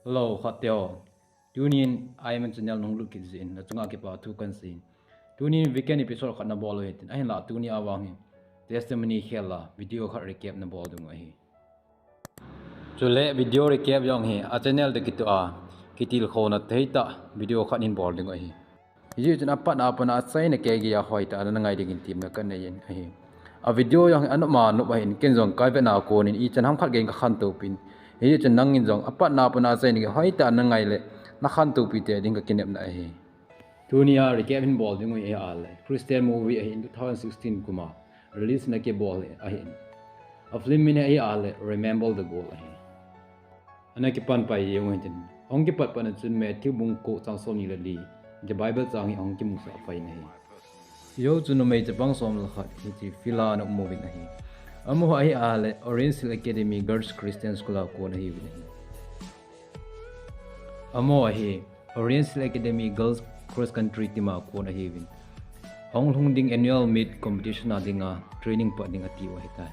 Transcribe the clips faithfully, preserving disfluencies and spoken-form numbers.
Hello, khat teo. Tunin Iman channel nahung lut kit jeh in, nachunga kipa thu kahin sei. Tunin weekend episode khat nabol u hitin, ahinlah tuni a vang hi testimony khel a video khat recap nabol ding u ahi. Chule video recap jong hi a channel te kitoh a kitilkhouna thei tah video khat hin bol ding u ahi. Hijeh chun apatna a pat a achaina kei geiya hoitah a nangai dingin temna kanei in ahi. A video jong hi anop ma nop ahin, ken jong kavet na a konin ichan ham khat geiyin kakhantou pin. Hijeh chun nangin jong apatna a pat a achaina gei hoitah a nangai le nakhantou pi tei ding kakinepna ahi. Tuni a recap hin bol ding u hi ahile Christian movie ahin, two thousand sixteen kum a release na kibol ahin. A film min hi ahile Remember the Goal ahi. Ana kipan pai jeng u hitin. Ahung kipat pat na chun Matthew bung ko chang somni le li, hiche Bible chang hi ahung kimusah pai in ahi. Hijou chun numei chapang som le khat hiche field a ana um uvin ahi. Amaho hi ahile Orange Hill Academy Girls Christian School a kon ahiuvin ahi. Amaho hi Orange Hill Academy Girls Cross Country team a kon ahiuvin, ahung lhung ding annual meet competition a dinga training pat ding atiu ahitai.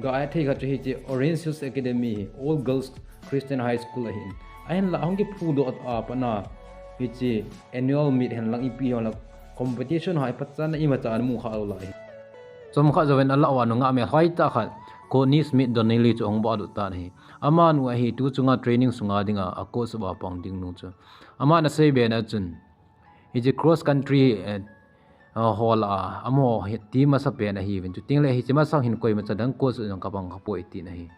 Ga a thei khat chu hiche Orange Hills Academy hi all girls Christian high school ahin, ahinlah ahung kiphudoh a pat na hiche annual meet hen lang ipi hon la competition a hi patchanna imacha ana mu kha lou lai. Chomkhat jouvin alah uva nungah mel hoitah khat Courtney Smith Donnelly chu ahung bol doh tan ahi. Amanu ahi, tu chunga training sunga dinga a coach uva pang ding nu chu. Aman asei be na chun, hiche cross country, eh, ah, ho lah a, amaho hi team masapen ahiuvin, chutengle hiche masang hin koimacha dang coach jong kapang khapoi tin ahi.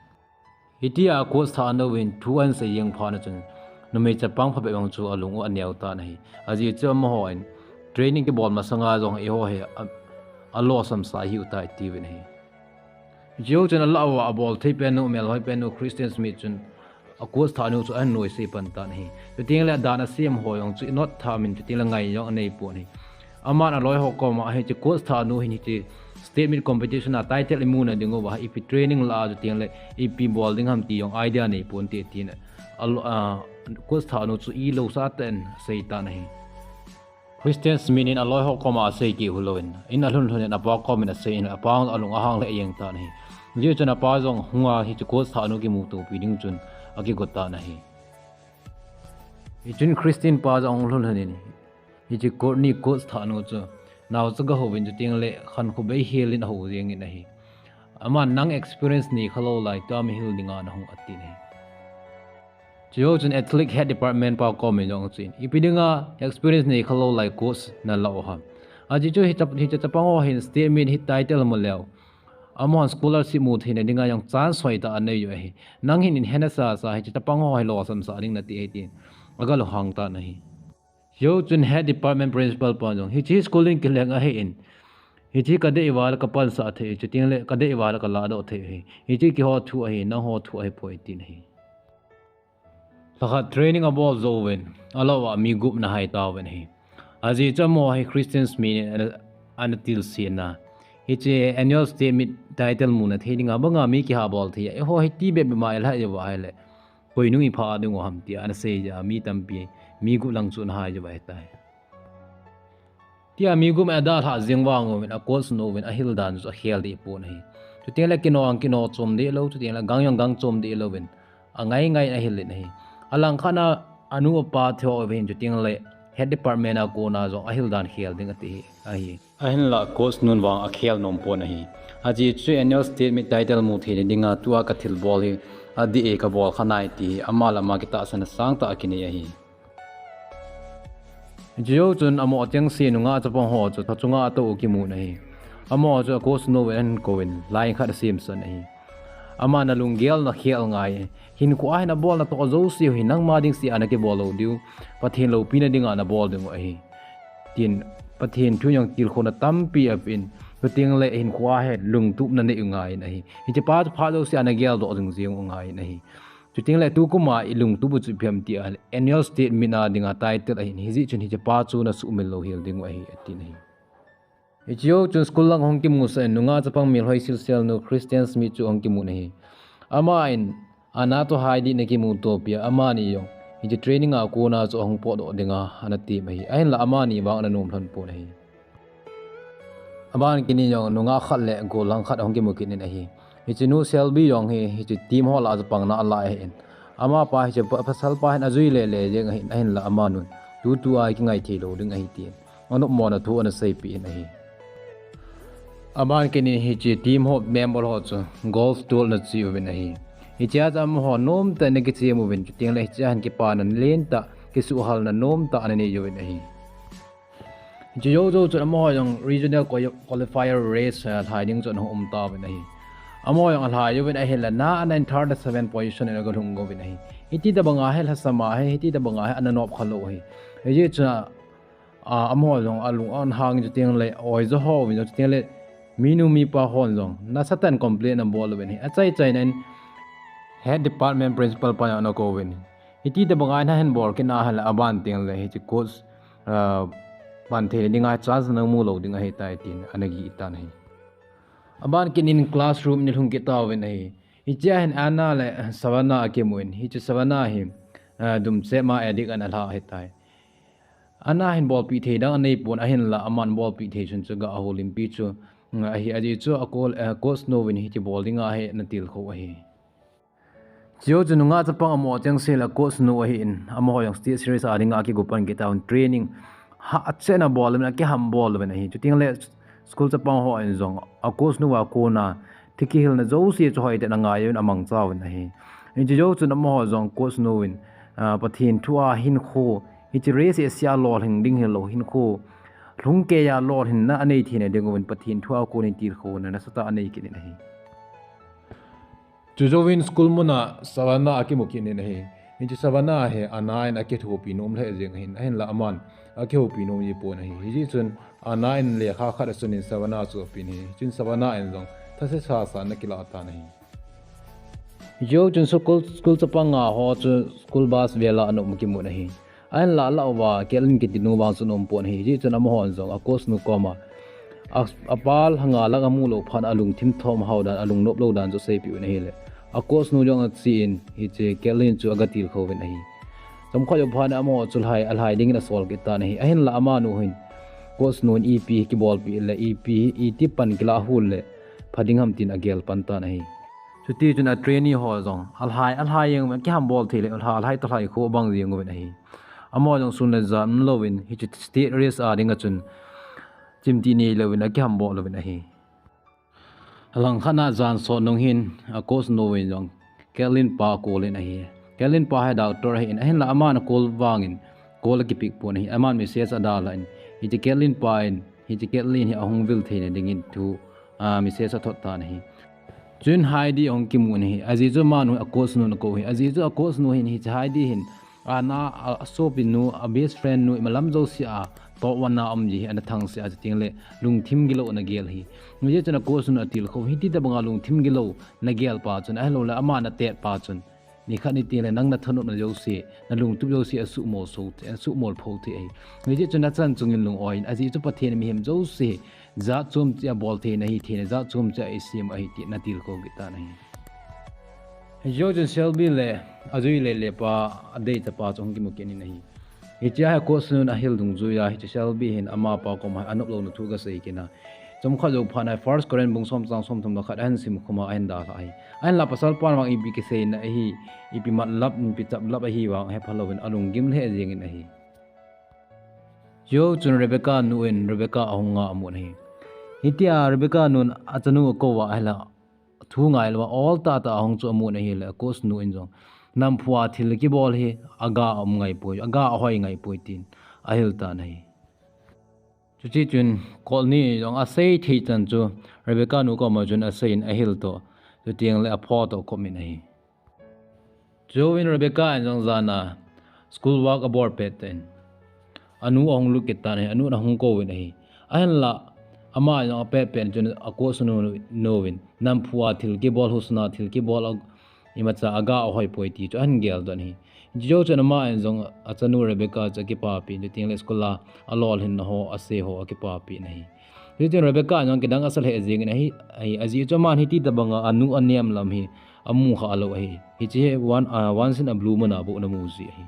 Hitia coach thah a nu vin thu ahin sei jeng phat na chun, numei chapang phabep jong chu alung u aneo tan ahi. Ajeh chu amahon training kibol masanga jong eiho hi a, alosam sa ihiu tai tiuvin ahi. Hijou chun alah uva abol thei pen nu, melhoi pen nu Christian Smith chun a coach thah nu chu ahin nuisat pan tan ahi. Chutengle dan asem ho jong chu inot thamin, chutengle ngai jong anei pon ahi. Aman aloi ho koma hiche coach thah nu hin hiche state meet competition a title imu na ding uva ipi training la a, chutengle ipi bol ding ham ti jong idea nei ponte tin a, a, coach thah nu chu ilou sah tah in asei tan ahi. Christian Smith in aloi ho koma asei kit u louvin, in alhun lhun in apa komin asei in, apa alung ahang lheh jeng tan ahi. Hijeh chun apa jong hunga hiche coach thah nu kimutopi ding chun akigo tan ahi. Hichun Christian pa jong ahung lhun lhun in, hiche Courtney coach thah nu chu naocha ga houvin, chutengle khankho bei hel in ahou jeng in ahi. Aman, nang experience nei khalou lai tua mi hil dinga nahung atin ahi. Chujou chun athletic head department pa komin jong chun, ipi dinga experience nei khalou lai coach nala u ham. Ajeh chu hiche, hiche chapang ho hin state meet hi title mu leu, amahon scholarship mu theina dinga jong chance hoitah anei u ahi. Nang hin in hena sasa hiche chapang ho hi losam sah ding nati ahi tin aga lunghang tan ahi. Hijou chun head department principal pan jong, hiche school in kilheng ahin, hiche kadei uva le kapansah thei, chutengle kadei uva le kaladoh thei ahi. Hiche keiho thu ahi, nangho thu ahipoi tin ahi. Lhakhat training abol jouvin, alah uva mi gup ana hai tauvin ahi. Ajeh chu amaho hi Christian Smith in ana, ana tilsen a, hiche annual state meet title muna thei dinga banga mi kihabol thei a, eiho hiti bep bep ma ilhai uva ahile koinung ipha ding u ham tia ana sei jeh a mi tampi, mi gup lang chu ana hai uva ahitai. Tia mi gup in adalhah jeng vang uvin a coach nu vin ahil dan chu akhel deh pon ahi. Chutengle kino jong kino chom deh lou, chutengle gang jong gang chom deh louvin angai ngai in ahil in ahi. Alangkhat a anu apa thu uvin, chutengle head department a kona jong ahil dan khel ding ati ahi. Ahinlah coach nun vang akhel nom pon ahi. Ajeh chu annual state meet title mu theina dinga tua kathilbol hi adih e, kabol kha nai ti hi ama le ama kitahsan a sangtah akinei ahi. Chujou chun amaho chengse nungah chapang ho chu thachunga atou u kimun ahi. Amaho chu a coach nu vin ahin kouvin, line khat asemsan ahi. Aman, nalunggel nakhel ngai, hinkhoa hi nabol natoh jouse u hi nangma ding seh a nakibol lou diu, Pathen loupina dinga nabol ding u ahi, tin Pathen thu jong tilkhouna tampi apen, chutengle hinkhoa hi lungtup nanei u ngai in ahi. Hichepa chu phat jouse a nageldoh jing jeng u ngai in ahi. Chutengle tukuma ilungtup u chu ipi ham tia, annual state meet a dinga title ahin, hijeh chun hichepa chu nasuhmil louhel ding u ahi atin ahi. Hichejou chun school lang ahung kimusah in, nungah chapang melhoi silsel nu Christian Smith chu ahung kimun ahi. Aman, ana toh hai ding ana kimutopi a, amani jong hiche training a kona chu ahung potdoh dinga ana tem ahi. Ahinla amani vang ana nom lhon pon ahi. Aban kit in jong nungah khat le gollhang khat ahung kimu kit in ahi. Hiche nu Selby jong hi hiche team ho lah a chu pangna alai ahin, Amapa hiche pa, pasal pa hin ajui lele jeng ahin, ahinla amanun tutua kingai thei lou ding ahi tin anopmona thu ana seipeh in ahi. Aban kit in hiche team ho member ho chu golf tour ana che uvin ahi. Hichea chu amaho nomtah in ana kichem uvin, chutengle hichea hin kipana lentah, kisuhhalna nomtah ana nei uvin ahi. Hiche jou jou chun amaho jong regional quali-, qualifier race, eh, lhai ding chu ana hung um tauvin ahi. Amaho jong alhai uvin ahinla na ana in thirty seven position in aga lhung uvin ahi. Hiti tobanga hi lhasam ahi, hiti tobanga hi ana nop khalou ahi. Hijeh chun a, amaho jong alung ahang in chutengle oijo ho uvin chutengle minu mipa hon jong nasatah in complain ana bol uvin ahi. Achai chaina in head department principal pa jong ana kouvin ahi. Hiti tobanga nahin bol kit na ahile aban tengle hiche coach, ah, pan theina dinga chance namu lou ding ahitai tin ana gih tan ahi. Aban kit in classroom in alhung kit tauvin ahi. Hichea hin Anna le Savannah akimun, hiche Savannah hi, ah, dumchep ma addict ana lha ahitai. Anna hin bolpeh thei dang aneipon ahinla aman bolpeh thei chun chu ga ahoulimpi chu, mm, ahi, ajeh chu a coach, eh, coach nu vin hiche bol dinga hi ana tilkhou ahi. Chujou chun nungah chapang amo chengse le coach nu ahin, amaho jong state series a dinga akigo pan kit tauvin training hahsa ana bol uvin, akiham bol uvin ahi. Chutengle school chapang hon jong a coach nuva kona thil kihilna jouse chu hoitah in angai uvin amangcha uvin ahi. Hiche jou chun amaho jong coach nu vin, ah, Pathen thua hinkho, hiche race a lolhing ding hilou hinkho, lhungkeiya lolhinna anei theina ding uvin Pathen thua kon in tilkhouna nasatah anei kit in ahi. Chujouvin school muna Savannah akimu kit in ahi. Hiche Savannah hi Anna in akithopi nom lheh jeng ahin, ahinla aman akithopi nom jipon ahi. Hijeh chun Anna in lekha khat asun in Savannah chu apen ahi. Chun Savannah in jong thase sasa in akilah tan ahi. Hijou chun school, school chapang nga ho chu school bus vela ana um kimun ahi. Ahin lah lah uva, Kathleen kiti nu vang chu ana um pon ahi. Hijeh chun amahon jong a coach nu koma, a, apa lhanga lang amu lou phat in alungthim thom hao dan, alungnop lou dan chu aseipeh uvin ahile, a coach nu jong achen, hiche Kathleen chu aga tilkhou vin ahi. Chomkhat jou phat in amaho chu lhai, alhai dingin asol kit tan ahi. Ahinlah amanu hin, coach nun ipi kibolpeh le, ipi, iti pan kilah hul le pha ding ham tin agel pan tan ahi. Chutichun a trainee ho jong alhai, alhai jeng, akihambol thei le, alhai, alhai toh lhai khu abang jeng uvin ahi. Amaho jong sun le jan umlouvin, hiche state race a dinga chun chimtih neilouvin akihambol uvin ahi. Alangkhat a jan sot nung hin, a coach nu vin jong Kathleen pa akol in ahi. Kathleen pa hi doctor ahin, ahinlah aman akol vangin call akipick pon ahi. Aman message adalhan, hiche Kathleen pa in, hiche Kathleen hi ahung vil theina dingin thu, a, message athot tan ahi. Chun Heidi ahung kimun ahi. Ajeh chu amanu a coach nun akou ahi. Ajeh chu a coach nu hin, hiche Heidi hin, Anna, a, a sopinu, a best friend nu, imalam jousea top one a um ji hi ana thangse a, chutengle lungthim gilou ana gel ahi. Hijeh chun a coach nun atilkhou, hiti tobanga lungthim gilou nagel pa chun, ahilouleh aman atet pa chun, nikhat nitengle nang nathanopna jouse, nalungtup jouse asuhmol so, asuhmol pho thei ahi. Hijeh chun nachan chungin lung-oi in, ajeh chu Pathen in mihem jouse jat chom cheh a bol theina hitheina, jat chom cheh a eisem ahi tin atilkhou kit tan ahi. Hijou chun Shelby le ajui lele pa, adei chapa chu ahung kimu kit in ahi. Hichea hi coach nun ahil dungjuiya, hiche Shelby hin amapa koma anop louna thu agasei kit in a. Chomkhat jou phat in a First Corinth bung som chang somthum le khat ahin simkhum a ahin dalha ahi. Ahinlah pasal pan vang ipi kiseina ahi, ipi matlap, ipi chaplap ahi vang ahepha louvin alunggim lheh jengin ahi. Chujou chun Rebecca nu in Rebecca ahung nga amun ahi. Hitia Rebecca nun achanu akou uva ahile, thu ngailou a ol tahtah ahung chu amun ahile, a coach nu in jong, namphu a thil kibol hi aga um ngaipoi, aga ahoi ngaipoi tin ahil tan ahi. Chutichun coach nu in jong asei thei chan chu Rebecca nu koma chun asei in ahil toh, chutengle apho toh akop in ahi. Chujouvin Rebecca in jong jan a school work abol pet tan, anu ahung lut kit tan ahi, anun ahung kouvin ahi. Ahinlah, ama jong apet pet chun a coach nu, nu vin, namphu a thil kibol, husna thil kibol a, imacha aga ahoipoi ti chu ahin geldoh in ahi. Chujou chun ama in jong achanu Rebecca chu akipapi in, chutengle school a alolhinna ho, ase ho akipapi in ahi. Chutin Rebecca in jong kidang asa lheh jengin ahi, ahi, ajeh chu aman hiti tobanga anu anem lam hi amu khalou ahi. Hiche hi one, ah, once in a blue moon a bou ana mu ji ahi.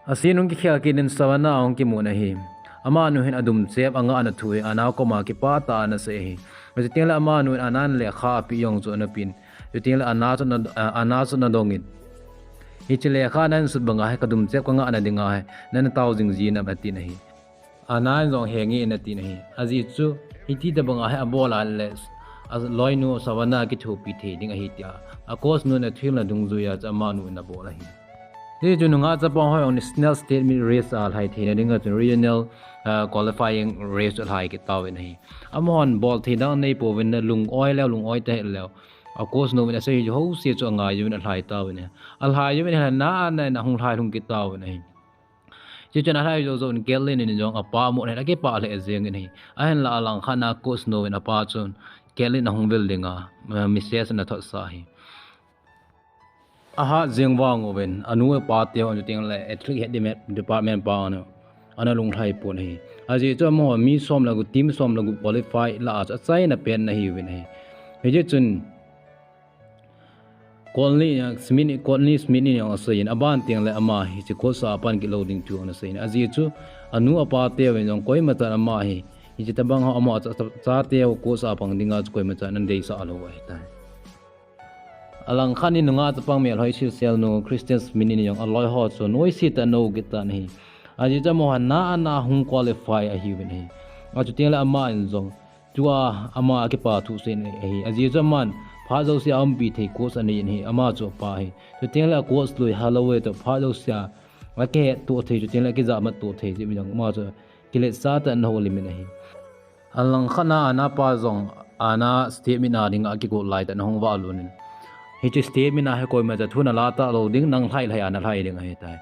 Asin hung kikhel kit in Savannah ahung kimun ahi. Amanu hin adumchep angahna thu hi Anna koma kipah tah a ana sei ahi. Chutengle amanu hin Anna in lekha apeh jong chu ana pen. Chutengle Anna chu ana, ah, Anna chu ana dongin, Hiche lekha nahin sut banga hi kadum chep kangah na dinga hi nana tao jing jin am atin ahi. Ana in jong henge in atin ahi. Ajeh chu hiti tobanga hi abol a le aloinu Savannah kithopi thei ding ahi tia a coach nun athilna dungjuiya chu amanu in abol ahi. Hichu nungah chapang ho jong national state meet race a lhai theina dinga chun regional, ah, qualifying race chu alhai kit tauvin ahi. Amahon bol thei dang anei pouvin, alung-oi leu, lung-oi tahih leu, a coach nu vin asei jouse chu angai uvin alhai tauvin ahi. Alhai uvin ahile na ana in ahung lhai lhung kit tauvin ahi. Chuchun alhai jou jouvin Kathleen in jong apa amu in akipah lheh jengin ahi. Ahinla alangkhat na coach nu vin apa chun Kathleen ahung vil dinga, ah, message ana thotsa ahi. Ahat jeng vang uvin, anu apa te hon chuteng le athletic head department pa ana, ana lunglhai pon ahi. Ajeh chu amaho mi som le gup, team som le gup qualify lah a chu achaina pen ana hiuvin ahi. Hijeh chun Courtney Smith, Courtney Smith in jong aseiyin, aban teng le ama hiche coach a pan kit lou ding thu ana seiyin. Ajeh chu anu apa te uvin jong koimachan ama hi hiche tobang ho ama cha, cha, chate ho coach a pang dinga chu koimachan ana deisah lou ahitai. Alangkhat in nungah chapang melhoi silsel nu Kristen Smith in jong aloi ho chu noise tah in ana u kit tan ahi. Ajeh chu amaho na ana hung qualify ahiuvin ahi. Achuteng le ama in jong tua ama akipa thu asei in ahi. Ajeh chu aman phat jouse a umpi thei coach anei in ahi. Ama chu apa ahi. Chuteng le a coach lui helou e toh phat jouse a akihetto thei, chuteng le akijahmatto thei jeh in jong ama chu kiletsah tah in ana houlim in ahi. Alangkhat na ana pa jong ana state meet a dinga akigot lai tah in ahung valut in, hiche state meet a hi koimacha thu nala talou ding, nang lhai lhai a nalhai ding ahitai,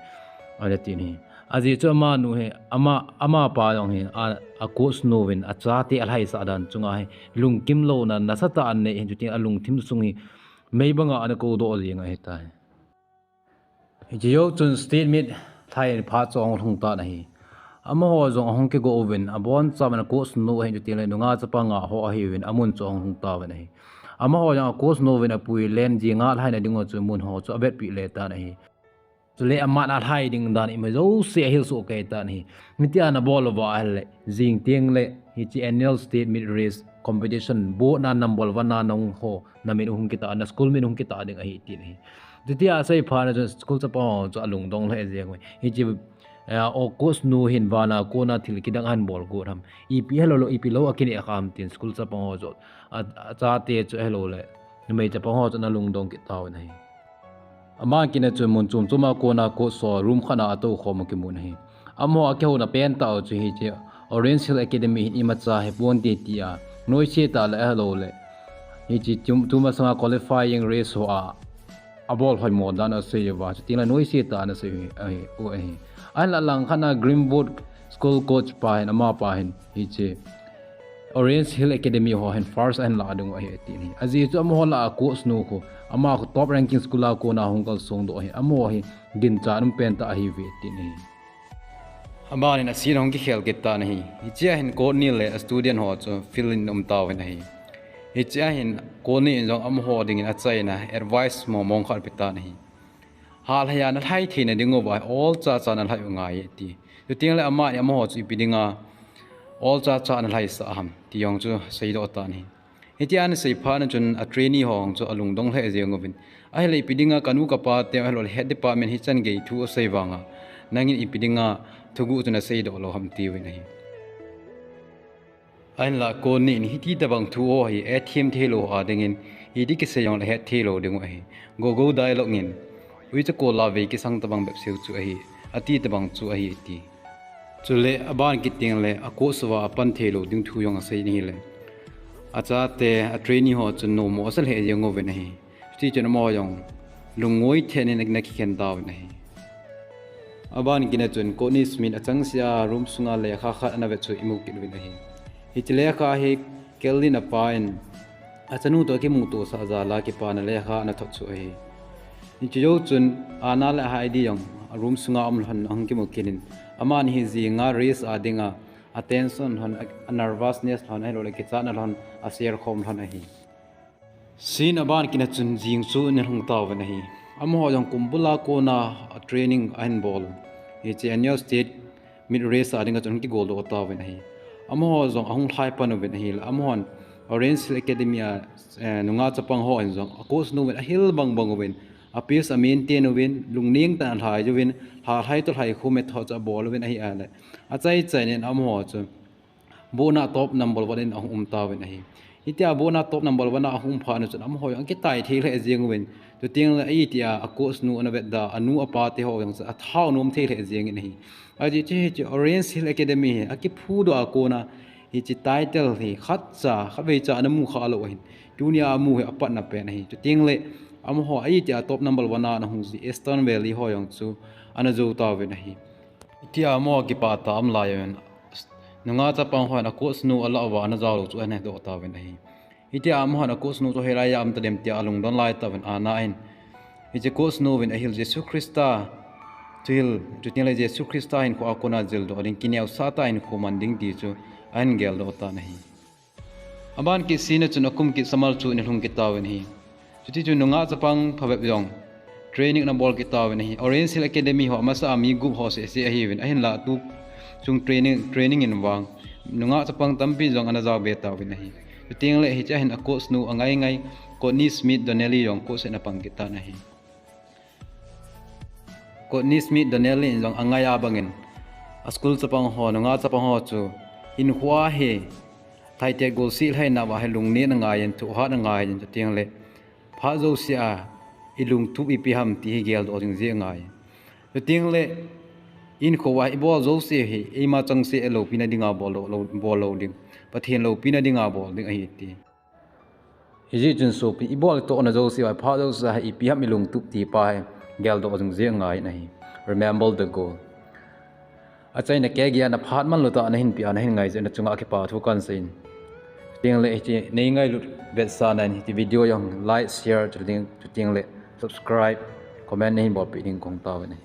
ana tin ahi. Ajeh chu amanu hi, ama, ama pa jong hi a, a coach nu vin achate alhaisah dan chunga hi lungkim louna nasatah in anei in, chuteng alungthim sung hi mei banga ana koudoh jeng ahitai. Hiche jou chun state meet lhai in phat chu ahung lhung tan ahi. Amaho jong ahung kigo uvin, abonchauvin a coach nu ahin chuteng le nungah chapang ngah ho ahiuvin, amun chu ahung lhung tauvin ahi. Amaho jong a coach nu vin apui len, jing a lhaina dingu chu mun ho chu avetpeh le tan ahi. Chule aman alhai ding dan ima jouse ahil soh kei tan ahi. Hitia ana bol uva ahile jing teng le hiche annual state meet race competition board na number one na nahung ho, namin hung kitah, na school min hung kitah ding ahi tin ahi. Chutia asei phat chun school chapang ho chu alungdong lheh jeng uve. Hiche, eh, a coach nu hin vana kona thil kidang ahin bol got ham, ipi helou lou, ipi lou akineh kha ham tin school chapang ho chu a, achate chu ahiloule numei chapang ho chu ana lungdong kit tauvin ahi. Aban kitna chun mun chom chom a kona coach ho room khat na atou khom akimun ahi. Amaho akihouna pentah u chu hiche Orange Hill Academy hin imacha hiponte tia noise tah le ahiloule hiche tu, tumasanga qualifying race ho a abol hoimo dan asei uva, chuteng le noise tah in asei u ahi. Ahinla alangkhat na Greenwood School coach pa hin, amapa hin hiche Orange Hill Academy ho hin first ahin lah ding u ahi atin ahi. Ajeh chu amaho lah a coach nu khu, ama khu top ranking school a kona hung kalsong doh ahi. Amaho hi ginchat um pentah ahiuve atin ahi. Abanin a scene ahung kikhel kit tan ahi. Hichea hin Courtney le a student ho chu field in um tauvin ahi. Hichea hin Courtney in jong amaho dingin achaina advice mong mong khat ape tan ahi. Hal lhaiya nalhai theina dinguva olcha cha nalhai u ngai ati. Chuteng le amani amaho chu ipi dinga olcha cha nalhaisah ham ti jong chu seidoh tan ahi. Hitia ana sei phat chun a trainee ho chu alungdong lheh jeng uvin, ahile ipi dinga kanu kapa te ahiloule head department hichan gei thu asei vanga nangin ipi dinga thuguh chu naseidoh lou ham tiuvin ahi. Ahinla Courtney in hiti tobang thu ho hi athem theilou ho a dingin hiti kisei jongle het theilou dingu ahi. Go go dialogue in uicha kola vei kisang tobang bep seu chu ahi, ati tobang chu ahi ati. Chule aban kit teng le a coach uva apan theilou ding thu jong asei in ahile achate a trainee ho chun nomo asa lheh jeng uvin ahi. Chutichun amaho jong lungngoi thet in ana kikhen tauvin ahi. Aban kitna chun Courtney Smith achangseh a room sunga lekha khat ana vet chu imu kit uvin ahi. Hiche lekha hi Kathleen apa in achanu toh akimutohsah jal a kipana lekha ana thot chu ahi. Hiche jou chun Anna le Heidi jong a room sunga um lhon ahung kimu kit in, amani hi jinga race a dinga a tension lhon, a nervousness lhon ahiloule kichatna lhon a share khom lhon ahi. Scene aban kitna chun jing chu ana lhung tauvin ahi. Amaho jong kum bula kona training ahin bol, hiche annual state meet race a dinga chun ahung kigoldoh tauvin ahi. Amaho jong ahung lhai pan uvin ahile amahon Orange Hill Academy a, eh, nungah chapang ho hin jong a coach nu vin ahil bang bang uvin, a peace a maintain uvin, lungning tah in alhai uvin, lhalhai toh lhai khu method chu abol uvin ahi a le. Achai chai nin amaho chu bohna top number one in ahung um tauvin ahi. Hitia bohna top number one a ahung um phat un chun amaho jong akitai thei lheh jeng uvin. Chuteng le hitia a coach nu ana vetda, anu apa te ho jong chu athau nom thei lheh jeng in ahi. Ahi chu hiche Orange Hill Academy hi akiphudoh a kona hiche title hi khatcha, khatvei cha ana mu kha lou ahin. Tunia amu hi apatna pen ahi. Chuteng le amaho hitia top number one a ana hung ji Eastern Valley ho jong chu ana jou tauvin ahi. Hitia amaho kipah tah a um lai uvin, nungah chapang hon a coach nu alah uva ana jao lou chu ana hedoh tauvin ahi. Hitia amahon a coach nu chu hoilai a um tadem tia alungdon lai tauvin ana ahin. Hiche coach nu vin ahil Jesu Christa, chu hil, chuteng le Jesu Christa hinkho a kona jildoh ding, kineosah tah a hinkho man ding ti chu ahin geldoh tan ahi. Aban kit sina chun akum kit samal chu ana lhung kit tauvin ahi. Chuti chun nungah chapang phabep jong training ana bol kit tauvin ahi. Orange Hill Academy ho amasa a mi gup ho seh seh ahiuvin, ahinlah tu chung training, training in vang nungah chapang tampi jong ana jao be tauvin ahi. Chuteng le hiche a hin a coach nu angai ngai Courtney Smith Donnelly jong coach in ana pang kit tan ahi. Courtney Smith Donnelly in jong angai a bangin a school chapang ho, nungah chapang ho chu hinkho a hi thaitet golseh lhaina uva hi lungnem angaiyin, thohhat angaiyin, chuteng le phat jouse a ilungtup ipi ham ti hi geldoh jing jeh angai. Chuteng le hinkho a ibol jouse hi eima changseh loupina dinga bol lou, lou, bol lou ding, Pathen loupina dinga bol ding ahi ti. Hijeh chun sopi, ibol itohna jouse uva phat jouse a hi ipi ham ilungtup ti pa hi geldoh jing jeh angai in ahi. Remember the goal. Achaina kei geiya na phat manlutah a nahin peh a nahin ngai jeh a na chunga kipa thu kahin seiyin. Chuteng le hiche nei ngailut vetsahna in hiche video jong like, share, chuteng, chuteng le subscribe, comment nahin bolpeh ding kahung taovin ahi.